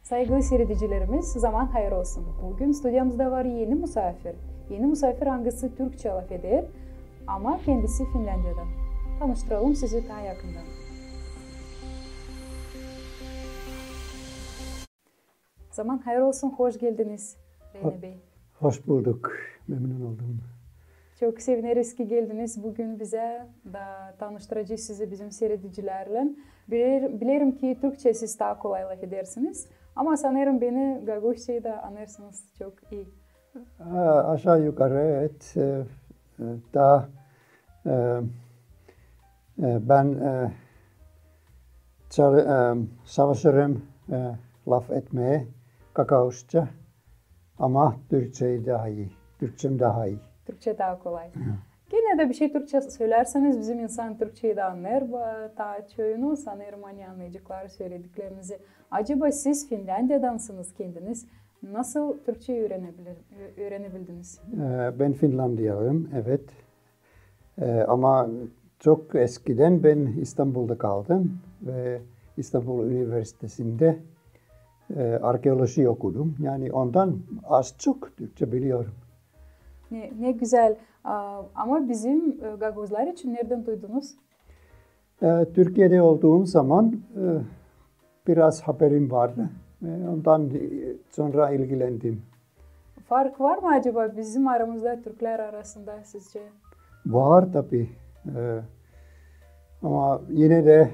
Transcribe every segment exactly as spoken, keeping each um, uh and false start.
Saygılı siiredicilerimiz, zaman hayır olsun. Büün studiyamızda var eni musaafir. Eni musaafir, angısı türkçä lafeder, ama kendisi Finländiyadan. Tanıştıralım sizi taa yakından. Zaman hayır olsun, hoş geldiniz, Reine bey. Hoş bulduk, memnun oldum. Çok sevineriz ki geldiniz büün bizä da tanıştıracez sizi bizim siiredicilärlän. Biler-, bilerim ki türkçä siz taa kolay lafedersiniz, ama sanêrım beni gagauzçayı da annêêrsınız çok ii. Aa, aşaa-yukarı, evet. E, e, taa, e, e, bän, e, çalı-, e, savaşêrım, e, lafetmää gagauzça, ama türkçäni taa ii, türkçäm taa ii. Türkçä taa kolay. Genä dä bişey türkçä sölärseniz, bizim insan türkçäyi dä annêêr, ba-, taa çoyunu, sanêrım, ani annayaceklar sölediklerinizi. Acaba siz Finländiyadansınız kendiniz, nasıl türkçäyi üürenebilir-, ü-, üürenebildiniz? E, bän finlandiyalıyım, evet. E, ama çok eskidän bän İstanbulda kaldım ve İstanbul Üniversitesindä, e, arkeoloji okudum. Yani ondan az-çok türkçä biliyorum. Ne, ne gözäl. A, ama bizim, e, gagauzlar için neredän duydunuz? E, Türkiyedä olduğum zaman, e, biraz haberim vardı. E, ondan, e, sora ilgilendim. Fark var mı acaba bizim aramızda, türklär arasında sizcä? Var tabii. E, ama yine dä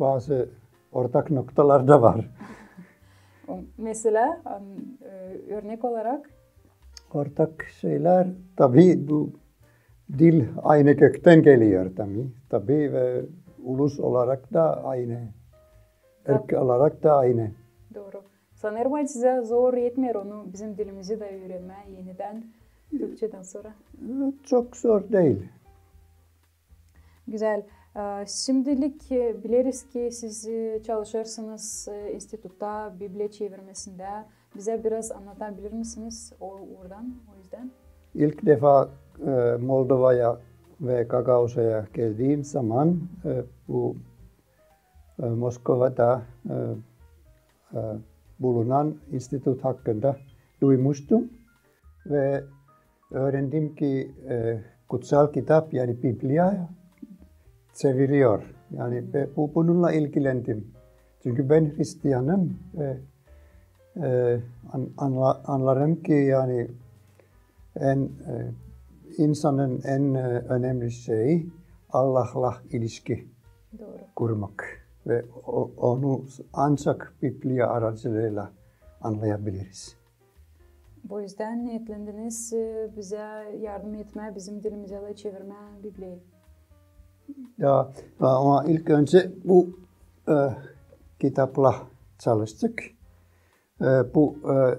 bazı ortak noktalar da var. Mesela, an-, e, örnek olarak? Ortak şeylär, tabii bu dil aynı köktän geliyor tabii. Tabii ve ulus olarak da aynı. Irk olarak da aynı. Dooru. Sanêrım, ani sizä zor etmeer onu, bizim dilimizi dä üürenmää enidän, türkçedän sora. Çok zor değil. Gözäl. E, şimdilik, e, bileriz ki siz, e, çalışêrsınız, e, institutta, Bibliya çevirmesindä. Bizä biraz annadabilir misiniz o uurdan, o üzdän? İlk defa, e, Moldovaya ve Gagauziyaya geldiim zaman, e, bu, e, Moskovada, e, e, bulunan institut hakkında duymuştum ve öğrendim ki, e, kutsal kitap, yani Bibliya çeviriyor. Yani ve bu, bununla ilgilendim. Çünkü ben Hristiyanım ve, e, an-, anla-, anlarım ki yani en, e, insanın en, e, önemli şeyi Allah'la ilişki kurmak. Ve o-, onu ancak Bibliya aracılığıyla anlayabiliriz. Bu üzdän niyetlendiniz, e, bizä yardım etmää, bizim dilimizä dä çevirmää Bibliyayı. Ya, ama ilk önce bu, e, kitapla çalıştık. E, bu, e,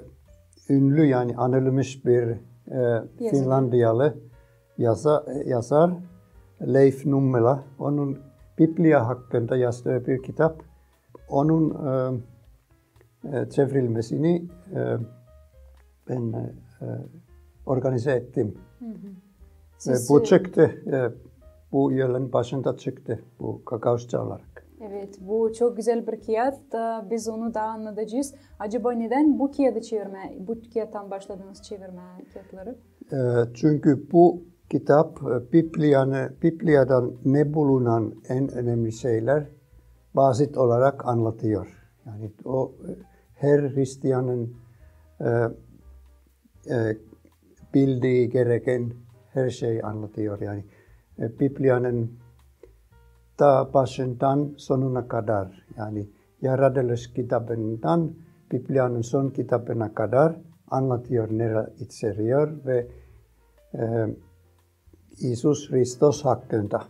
ünlü, yani anılmış bir, e, finlandiyalı yaza-, yazar Leif Nummela. Onun Bibliya hakkında yazdığı bir kitap. Onun, e, e, çevrilmesini, e, ben, e, organize ettim. Ve bu çıktı, e, bu yılın başında çıktı bu gagauzça olarak. Evet, bu çok gözäl bir kiyat. E, biz onu taa annadacez. Acaba neden bu kiyadı çevirmää, bu kiyattan başladınız çevirmää kiyatları? E, çünkü bu kitap, e, Bibliyanı, Bibliyadan ne bulunan en önemli şeylär basit olarak anlatıyor. Yani o, e, her Hristiyanın, e, e, bildiği gereken her şeyi anlatıyor. Yani, e, Bibliyanın ta başından sonuna kadar, yani Yaratılış kitabından Bibliyanın son kitabına kadar anlatıyor, neler içeriyor ve, e, İisus Hristos hakkında.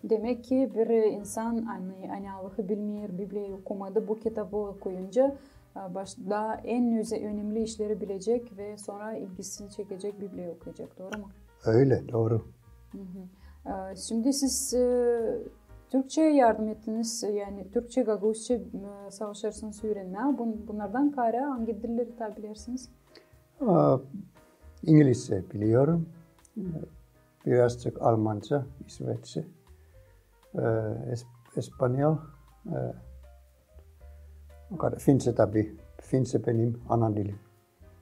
Demek ki bir insan, ani, ani Allahı bilmeer, Bibliyayı okumadı, bu kitabı okuyunca, e, baş-, taa en öze-, önemli işleri bilecek ve sora ilgisini çekecek, Bibliyayı okuyacak. Dooru mu? Öyle, dooru. E, şimdi siz, e, Türkçeyä yardım ettiniz, yani Türkçe, gagauzça, e, savaşêrsınız üürenmää. Bun-, bunnardan kaarä angı dilleri taa bilersiniz? A, İngilizce biliyorum. Birazcık Almanca, İsveççe, e, es-, İspanyol, e, Fince tabii. Fince benim ana dilim.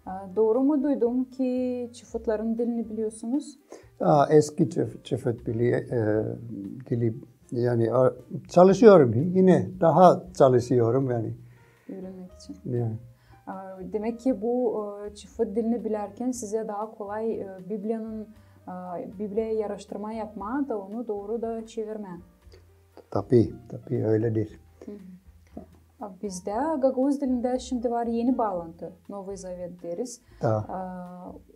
Aa, doğru mu duydum ki çıfıtların dilini biliyorsunuz? Aa, eski çıf-, çıfıt bili-, e, dili, yani, a, çalışıyorum. Yine daha çalışıyorum yani. Öğrenmek için. Ya. Aa, demek ki bu, e, çıfıt dilini bilärkän sizä daha kolay, e, Bibliyanın, e, Bibliyaya araştırma yapmaa da onu doğru da çevirmää. Tabii, tabii öyledir. Bizdä gagauz dilindä şindi var Eni Baalantı, Novıy Zavet deriz. Da.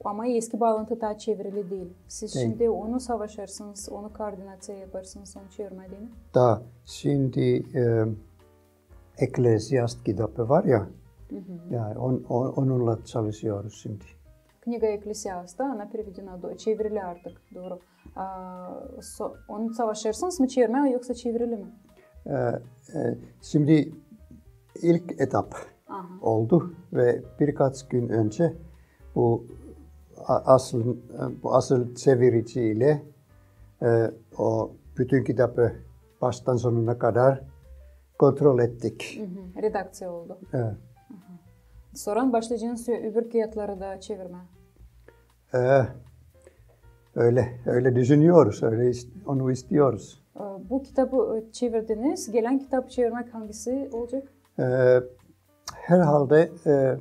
Ama eski baalantı taa çevirili diil. Siz şindi onu savaşêrsınız, onu koordinaţiya yapêrsınız, onu çevirmää, diil mi? Da, şindi, e, Ekklesiast kitabı var ya, yani on-, on-, onunla çalışıyoruz şindi. Knjiga Ekklesiasta, ona переведена, do-, çevirili artık, doğru. A, so-, onu savaşêrsınız mı çevirmää, yoksa çevirili mi? E, e, şindi ilk etap oldu ve birkaç gün önce bu a-, asıl, bu asıl çevirici ile, e, o bütün kitabı baştan sonuna kadar kontrol ettik. Redakţiya oldu. Evet. Sora başlayacenız öbür kiyatları da çevirmää? E, öyle, öyle düşünüyoruz, öyle is-, onu istiyoruz. E, bu kitabı, e, çevirdiniz. Gelän kitabı çevirmäk angısı olacek? E, herhalde, e,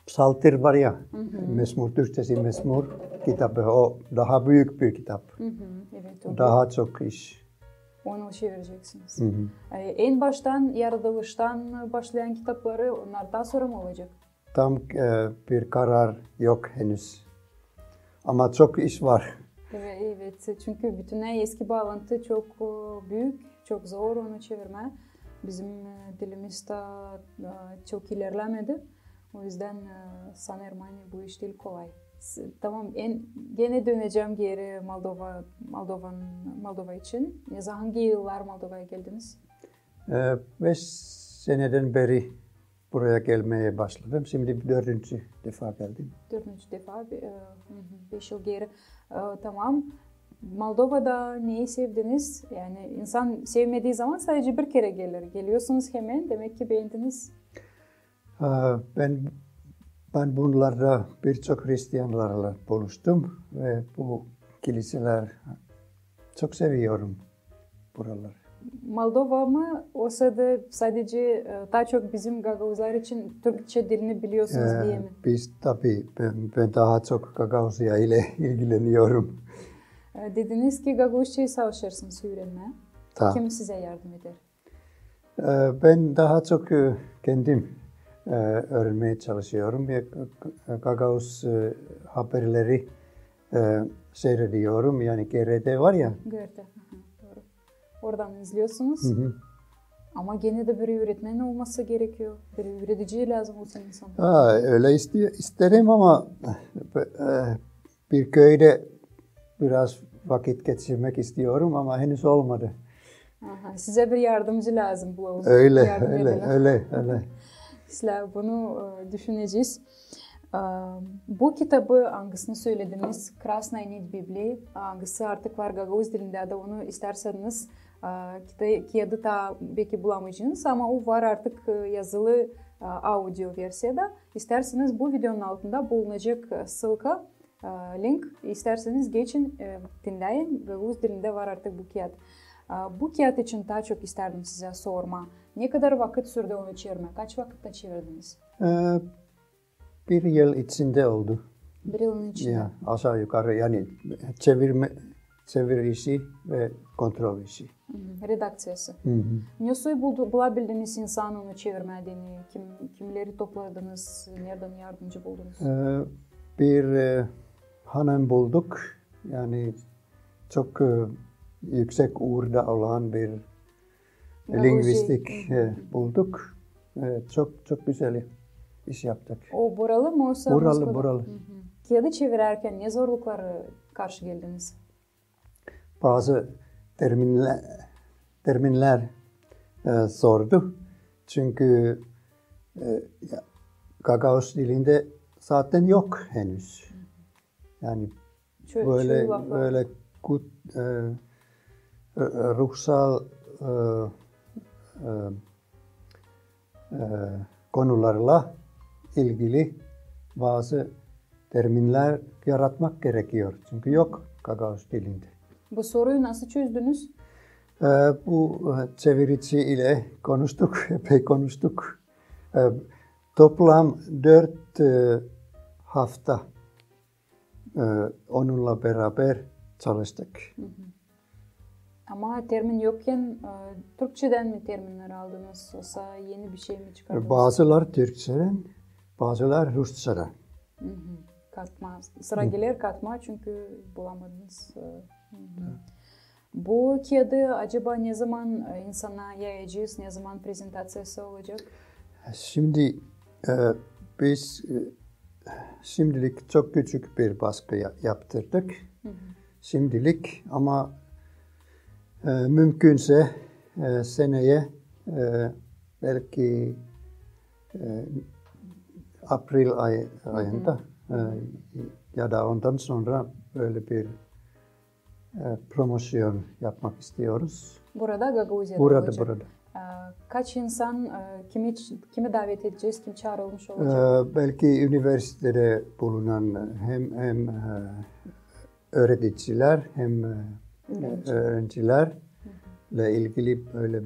Psalter var ya, Mezmur, Türkçesi Mezmur kitabı, o daha büyük bir kitap. Evet, o. Daha çok iş. Onu çevireceksinız. E, en baştan, yaratılıştan başlayan kitapları, onnar taa sora mı olacek? Tam, e, bir karar yok henüz. Ama çok iş var. Evet, evet. Çünkü bütün eski baalantı çok, e, büük, çok zor onu çevirmää. Bizim, e, dilimiz taa, e, çok ilerlemedi. O yüzden, e, sanêrım, ani bu iş diil kolay. S-, tamam, en, genä dönecäm geeri Moldova, Moldovan, Moldova için. Ne zaman, angı yıllar Moldovaya geldiniz? E, beş senedän beri buraya gelmeye başladım. Şindi dördüncü defa geldim. Dördüncü defa, be-, e, hı hı, beş yıl geeri. E, tamam. Moldovada neyi sevdiniz? Yani insan sevmedii zaman sadece bir kerä geler. Geliyorsunuz hemen, demek ki beendiniz. E, ben, ben bunlarda birçok Hristiyanlarla buluştum ve bu kiliseler çok seviyorum. Buralar. Moldova mı, osa da sadece, e, taa çok bizim gagauzlar için Türkçe dilini biliyorsunuz diye mi? Biz tabii, ben, ben daha çok Gagauzya ile ilgileniyorum. E, dediniz ki gagauzçayı savaşêrsınız üürenmää. Kim sizä yardım eder? E, ben daha çok, e, kendim, e, öğrenmeye çalışıyorum ve, e, gagauz, e, haberleri e, seyrediyorum. Yani G R T var ya. G R T, hı hı, doğru. Oradan izliyorsunuz. Hı hı. Ama genä dä bir üüretmän olması gerekiyor. Bir üüredici lääzım olsun insana. Ha, öyle iste-, isterim ama, e, bir köyde biraz vakit geçirmek istiyorum ama henüz olmadı. Aha, sizä bir yardımcı lääzım bulalım. Öyle, öyle, öyle. Biz lä bunu, e, düşünecez. E, bu kitabı, angısını sölediniz, Krasnaya nit Biblii, angısı artık var gagauz dilindä dä, onu istärseniz, e, kita-, kiyadı taa beki bulamayacenız, ama o var artık, e, yazılı, e, audio versiyada. İstärseniz, bu videonun altında bulunacek, e, ssılka, e, link. İstärseniz geçin, e, dinläyin, gagauz dilindä var artık bu kiyat. E, bu kiyat için taa çok isterdim sizä sormaa. Ne kadar vakıt sürdü onu çevirmää? Kaç vakıtta çevirdiniz? E, bir yıl içindä oldu. Bir yılın içindä? Ya, aşaa yukarı, yani çevirme, çeviri işi ve kontrol işi. Hı hı, redakţiyası. Hı hı. Nesoy buldu-, bulabildiniz insan onu çevirmää deyni? Kim-, kimleri topladınız? Neredän yardımcı buldunuz? E, bir, e, hanım bulduk. Yani çok, e, yüksek uurda olan bir lingvistik, e, bulduk. E, çok, çok güzel iş yaptık. O buralı mı, osa Moskvada? Buralı, buralı. Hı hı. Kiyadı çevirärkän ne zorluklara karşı geldiniz? Bazı terminlär, terminlär, e, zordu. Çünkü, e, ya, gagauz dilindä zaten yok henüz. Yani böyle, böyle kut-, e, e, e, ruhsal, e, e, e, konularla ilgili bazı terminler yaratmak gerekiyor. Çünkü yok gagauz dilinde. Bu soruyu nasıl çözdünüz? E, bu, e, çevirici ile konuştuk, epey konuştuk. E, toplam dört, e, hafta, e, onunla beraber çalıştık. Ama termin yokken, e, Türkçeden mi terminleri aldınız, yoksa yeni bir şey mi çıkardınız? Bazılar Türkçeden, bazılar Rusçadan. Katma. Sıra geler katma, çünkü bulamadınız. E, bu kiyatı acaba ne zaman, e, insana yayacez, ne zaman prezentaţiyası olacek? Şimdi, e, biz, e, şimdilik çok küçük bir baskı ya-, yaptırdık. Şimdilik ama, e, mümkünse, e, seneye, e, belki, e, april ay-, ayında, e, ya da ondan sonra böyle bir, e, promosyon yapmak istiyoruz. Burada, Gagauziyada olacek. Burada, burada. E, kaç insan, e, kimi ç-, kimi davet edecez, kim çağrılmış olacek? E, belki üniversitede bulunan hem, hem, e, öğreticiler hem, e, öğrencilerle ilgili böyle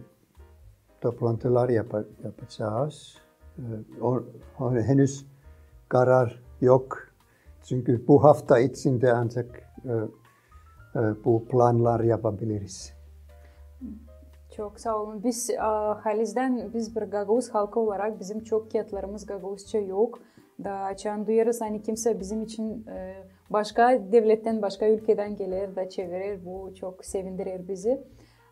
toplantılar yapa-, yapacağız. E, o, o henüz karar yok. Çünkü bu hafta içinde ancak, e, e, bu planlar yapabiliriz. Çok saa olun. Biz, e, halizdän, biz bir gagauz halkı olarak, bizim çok kiyatlarımız gagauzça yok. Da açan duyêrız, ani kimsä bizim için, e, başka devlettän, başka ülkedän geler da çevirer, bu çok sevindirer bizi.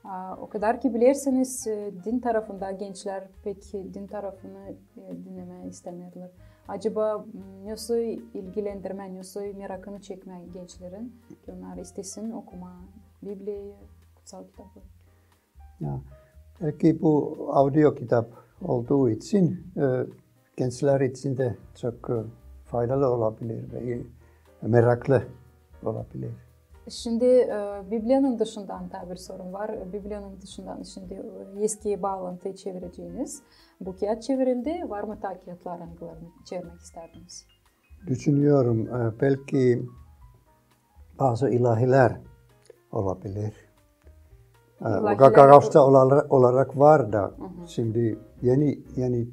A, o kadar ki bilersiniz, e, din tarafında gençlär pek din tarafını, e, dinnämää istämeerlär. Acaba, m, nasıl ilgilendirmää, nasıl merakını çekmää gençlerin, ki onnar istesin okumaa Bibliyayı, kutsal kitabı? Ya, belki bu audio kitap olduğu için, e, gençlär için de çok, e, faydalı olabilir ve il-, meraklı olabilir. Şimdi, e, Bibliyanın dışından taa bir sorum var. Bibliyanın dışından şimdi, e, Eski Baalantıyı çevireceniz. Bu kiyat çevirildi. Var mı taa kiyatlar, angılarını çevirmäk isterdiniz? Düşünüyorum, e, belki bazı ilahiler olabilir. E, o gagauzça olara-, olarak var da, şimdi eni, eni,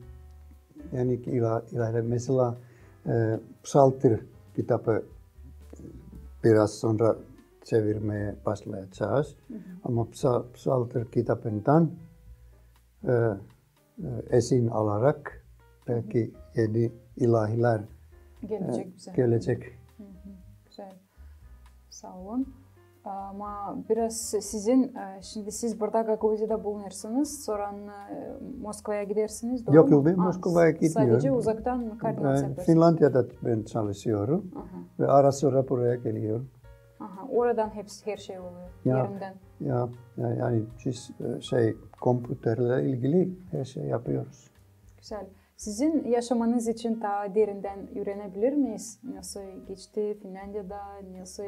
eni ila-, ilahiler, mesela, e, Psalter kitabı biraz sonra çevirmää başlayacez. Ama Psa-, Psalter kitabından, e, e, esin alarak belki eni ilahiler, e, gelecek bizä. Gelecek. Gözäl. Saa olun. Ama biraz sizin, e, şimdi siz burada Gagauziyada bulunêrsınız, sora, e, Moskvaya gidersiniz, dooru mu? Yok, yok, bän Moskvaya gitmiyorum. Sadece uzaktan koordinaţiya yapêrsınız. Finlandiyada bän çalışıyorum ve ara sıra buraya geliyorum. Aha, oradan hepsi, her şey oluyor, yerindän. Ya, ya, yani biz, e, şey, kompüterle ilgili her şey yapıyoruz. Gözäl. Sizin yaşamanız için taa derindän üürenebilir miyiz? Nasıl geçti Finlandiyada, nasıl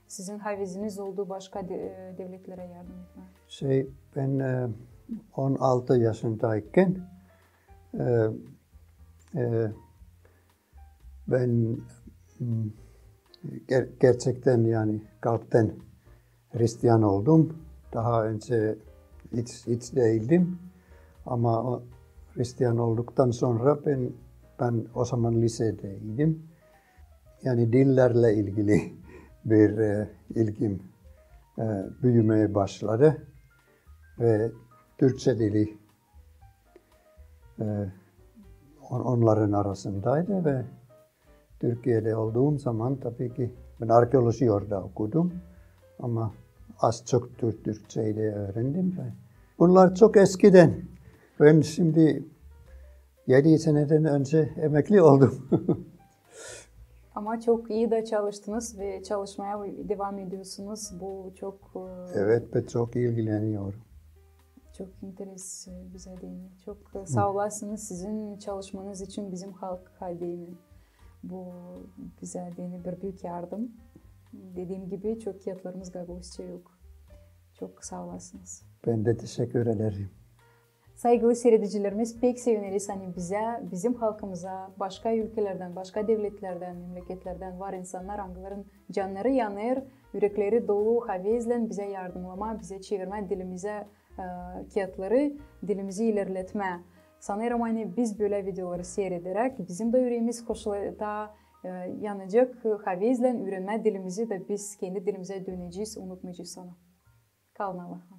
sizin haveziniz oldu başka de-, e, devletlerä yardım etmää? Şey, bän, e, on altı yaşındayken, e, e, bän, m, ger-, gerçektän, yani kalptän Hristiyan oldum. Daha önce hiç, hiç değildim. Ama o, Hristiyan olduktan sonra bän, bän o zaman lisedeydim. Yani dillerle ilgili bir, e, ilgim, e, büyümää başladı. Ve Türkçä dili, e, on-, onnarın arasındaydı ve Türkiyedä olduğum zaman tabii ki bän arkeoloji orada okudum. Ama az çok tür-, Türkçeyi dä üürendim. Ve bunnar çok eskidän. Bän şimdi edi senedän önce emekli oldum. Ama çok ii da çalıştınız ve çalışmaya devam ediyorsunuz. Bu çok, e, evet, pek çok ilgileniyorum. Çok interes, e, bizä deyni. Çok, e, saa olasınız sizin çalışmanız için bizim halk haldeyni. Bu bizä deyni bir büük yardım. Dediim gibi, çok kiyatlarımız gagauzça yok. Çok saa olasınız. Bän dä teşekkür ederim. Saygılı siiredicilerimiz, pek sevineriz, ani bizä, bizim halkımıza, başka ülkelerdän, başka devletlerdän, memleketlerdän var insannar, angıların cannarı yanêr, ürekleri dolu havezlän bizä yardımnamaa, bizä çevirmää dilimizä, e, kiyatları, dilimizi ilerletmää. Sanêrım, ani biz bölä videoları siirederäk, bizim dä üreemiz hoşlata, e, yanacek havezlän üürenmää dilimizi da biz kendi dilimizä dönecez, unutmayacez onu. Kalın Allaha.